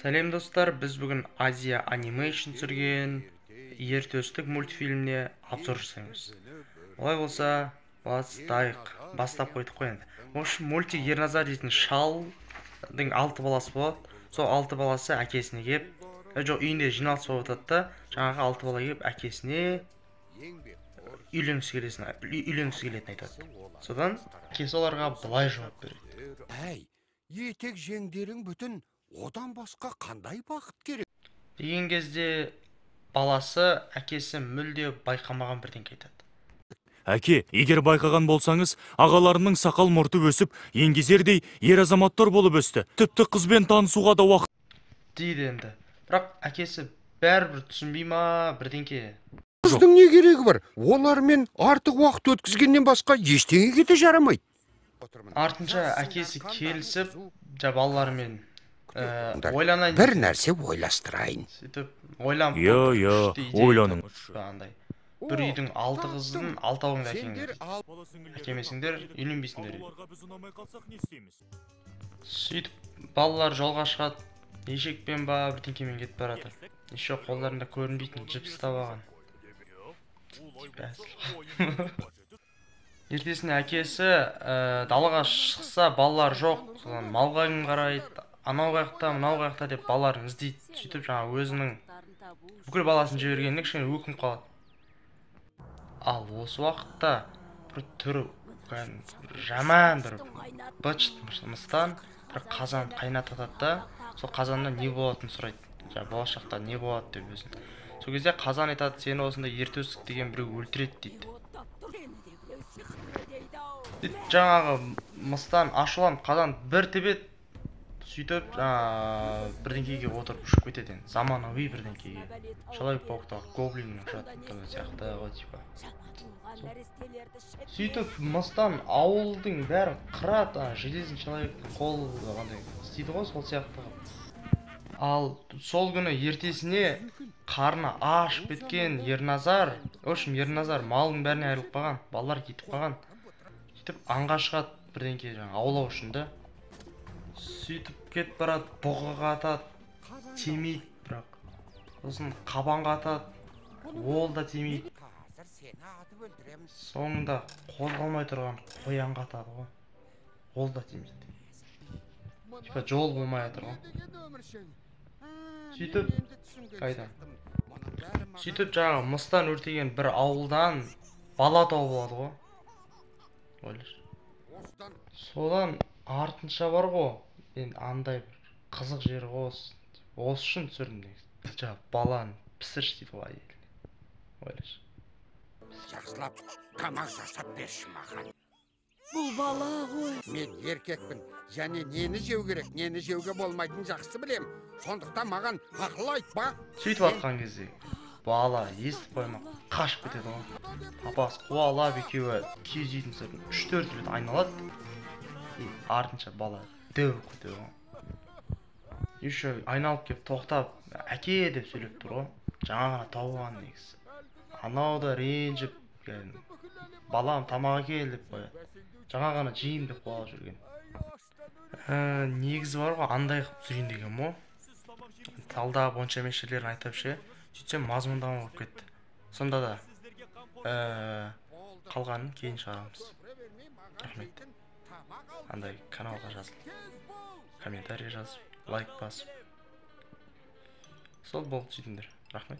Сәлем, достар! Біз бүгін Азия Анимейшн түсірген Ер Төстік мультфильміне обзор жасаймыз. Олай болса, бастайық. Бастап қойдық қой енді. В общем, мультик: Ерназар дейтін шалдың алты баласы болады. Сол алты баласы әкесіне келіп, жоқ, үйінде жиналыс болып жатады да, жаңағы алты бала келіп, әкесіне үйленгісі келетінін айтады. Содан әкесі оларға былай жауап береді. Әй, етек жеңдерің бүтін, одан басқа қандай бақыт керек? Деген кезде баласы әкесі мүлде байқамаған бірдеңке айтады. Әке, егер байқаған болсаңыз, ағаларымның сақал мұрты өсіп, еңгезердей ер азаматтар болып өсті. Тіпті қызбен танысуға да уақыт дейді енді. Бірақ әкесі бәрібір түсінбей ма, бірдеңке. Қыздың не керегі бар? Олармен артық уақыт өткізгеннен басқа ештеңеге де жарамайды. Артынша әкесі келісіп, балаларымен ойланайын бір нәрсе ойластырайын. Сөйтіп ойланып, Иә, иә, күшті идея ойланыңызшы. айтады. Андай бір үйдің алты қызын, алтауың да әкеңдер, әкелмесеңдер, үйленбейсіңдер дейді. Сөйтіп балалар жолға шығады, ешекпен ба, бірдеңкемен кетіп бара жатыр. Еще қолдарында көрінбейтін жіп ұстап алған. Типа, ертесіне әкесі далаға шықса, балалар жоқ. Содан малға кім қарайды, анау қаяқта, мынау қаяқта деп балаларын іздейді. Сөйтіп жаңағы өзінің бүкіл баласын жібергеніне кішкене өкініп қалады. Ал осы уақытта бір түрі кәдімгі жаман бір быт мыстан бір қазан қайнатады да, сол қазанда не болатынын сұрайды, жаңағы болашақта не болады деп өзін. Сол кезде қазан айтады: «Сені осындай Ер Төстік деген біреу өлтіреді», — дейді. Сөйтіп жаңағы мыстан ашуланып, қазан бір тебеді. Сөйтіп жаңағы бірдеңкеге отырып ұшып кетеді енді, заманауи бірдеңкеге, Человек пауктағы гоблин ұшатын сияқты ғой типа. Сөйтіп мыстан ауылдың бәрін қырады, ана железный человектің қолы қандай істейді ғой, сол сияқты қылып. Ал сол күні ертесіне қарны ашып кеткен Ерназар, в общем, Ерназар малдың бәріне айырылып қалған, балалар кетіп қалған. Сөйтіп аңға шығады бірдеңке жаңағы аулау үшін да. Сөйтіп кетіп барады, бұғыға атады, тимейді бірақ. Сосын қабанға атады, ол да тимейді. Қазір сені атып өлтіремін. Соңында қозғалмай тұрған қоянға атады ғой, ол да тимейді. Типа жол болмай жатыр ғой. Сөйтіп қайда, сөйтіп жаңағы мыстан өртеген бір ауылдан бала тауып алады ғой, ойлашы. Содан артынша бар ғой енді, андай бір қызық жері ғой осы. Осы үшін түсірдім негізі. Жаңағы баланы пісірші дейді ғой әйеліне, ойлашы. Жақсылап тамақ жасап берші маған. Бұл бала ғой. Мен еркекпін және нені жеу керек, нені жеуге болмайтынын жақсы білем. Сондықтан маған ақыл айтпа. Сөйтіп жатқан кезде бала естіп қоймақ, қашып кетеді ғой. Папасы қуалап, екеуі киіз үйдің сыртын үш төрт рет айналады. И артынша бала дәу болып кетеді ғой. Еще айналып келіп тоқтап, «Әке» деп сөйлеп тұр ғой, жаңа ғана тауып алған негізі. Анау да ренжіп, кәдімгі «Балам, тамақ әкел» деп қояды, жаңа ғана жеймін деп қуалап жүрген. Негізі бар ғой, андай қылып түсірейін дегенмін ғой, талдап, онша емес жерлерін айтып ше. Сөйтсем, мазмұндама болып кетті. Сонда да қалғанын кейін шығарамыз. Рахмет. Андай каналға жазылып, комментарий жазып, лайк басып, сол болды, сөйтіңдер. Рахмет.